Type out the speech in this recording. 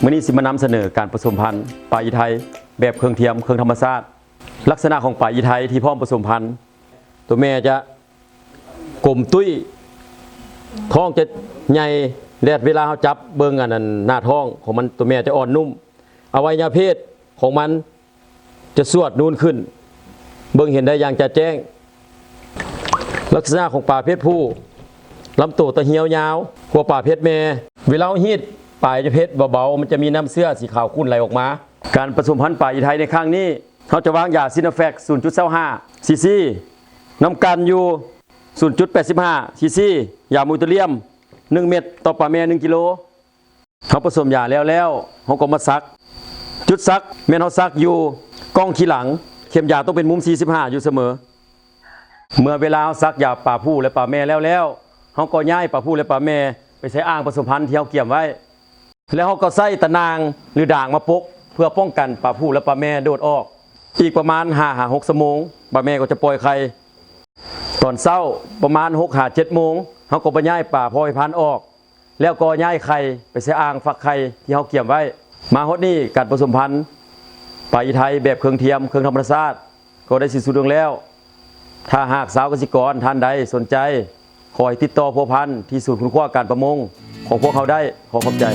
ມື້ນີ້ຊິມານຳສະເໜີການປະສົມພັນປາອີໄທແບບເຄື່ອງທຽມ, ເຄື່ອງທຳມະຊາດ. ລັກສະນະຂອງປາອີໄທທີ່ພ້ອມປະສົມພັນ, ຕົວແມ່ຈະກົມຕຸ້ຍ, ທ້ອງຈະໃຫຍ່ ແລະ ເວລາເຮົາຈັບເບິ່ງອັນນັ້ນ ໜ້າທ້ອງຂອງມັນ, ຕົວແມ່ຈະອ່ອນນຸ້ມ, ອະໄວຍະເພດຂອງມັນ ຈະສວດນູນຂຶ້ນ, ເບິ່ງເຫັນໄດ້ຢ່າງຈະແຈ້ງ. ລັກສະນະຂອງປາເພດຜູ້, ລຳໂຕຕະຮຽວຍາວກວ່າປາເພດແມ່. ເວລາເຮົາຮີດປາຍເພດເບົາໆ, ມັນຈະມີນ້ຳເຊື້ອສີຂາວຂຸ້ນໄຫຼອອກມາ. ການປະສົມພັນປາອີໄທໃນຄັ້ງນີ້, ເຮົາຈະວາງຢາຊີໂນແຟກສູນຈຸດຊາວຫ້າຊີຊີ, ນ້ຳກັ່ນຢູ່ສູນຈຸດແປດສິບຫ້າຊີຊີ, ຢາໂມເບລິລຽມໜຶ່ງເມັດຕໍ່ປາແມ່ໜຶ່ງກິໂລ. ເຮົາປະສົມຢາແລ້ວແລ້ວ, ເຮົາກໍມາສັກ. ຈຸດສັກແມ່ນເຮົາສັກຢູ່ກ້ອງຂີ້ຫຼັງ, ເຂັມຢາຕ້ອງເປັນມຸມສີ່ສິບຫ້າຢູ່ສະເໝີ. ເມື່ອເວລາເຮົາສັກຢາປາຜູ້ ແລະ ປາແມ່ແລ້ວແລ້ວ, ເຮົາກໍຍ້າຍປາຜູ້ ແລະ ປາແມ່ໄປໃສ່ອ່າງປະສົມພັນທີ່ເຮົາກຽມໄວ້, ແລ້ວເຮົາກໍໃຊ້ຕະໜ່າງ ຫຼື ດາງມາປົກ ເພື່ອປ້ອງກັນປາຜູ້ ແລະ ປາແມ່ໂດດອອກ. ອີກປະມານຫ້າຫາຫົກຊົ່ວໂມງ, ປາແມ່ກໍຈະປ່ອຍໄຂ່. ຕອນເຊົ້າປະມານຫົກຫາເຈັດໂມງ, ເຮົາກໍມາຍ້າຍປາພໍ່ແມ່ພັນອອກ, ແລ້ວກໍຍ້າຍໄຂ່ໄປໃສ່ອ່າງຟັກໄຂ່ທີ່ເຮົາກຽມໄວ້. ມາຮອດນີ້, ການປະສົມພັນປາອີໄທແບບເຄື່ອງທຽມ, ເຄື່ອງທຳມະຊາດ ກໍໄດ້ສິ້ນສຸດລົງແລ້ວ. ຖ້າຫາກຊາວກະສິກອນທ່ານໃດສົນໃຈ, ຂໍໃຫ້ຕິດຕໍ່ພົວພັນທີ່ສູນຄົ້ນຄວ້າການປະມົງຂອງພວກເຮົາໄດ້. ຂໍຂອບໃຈ.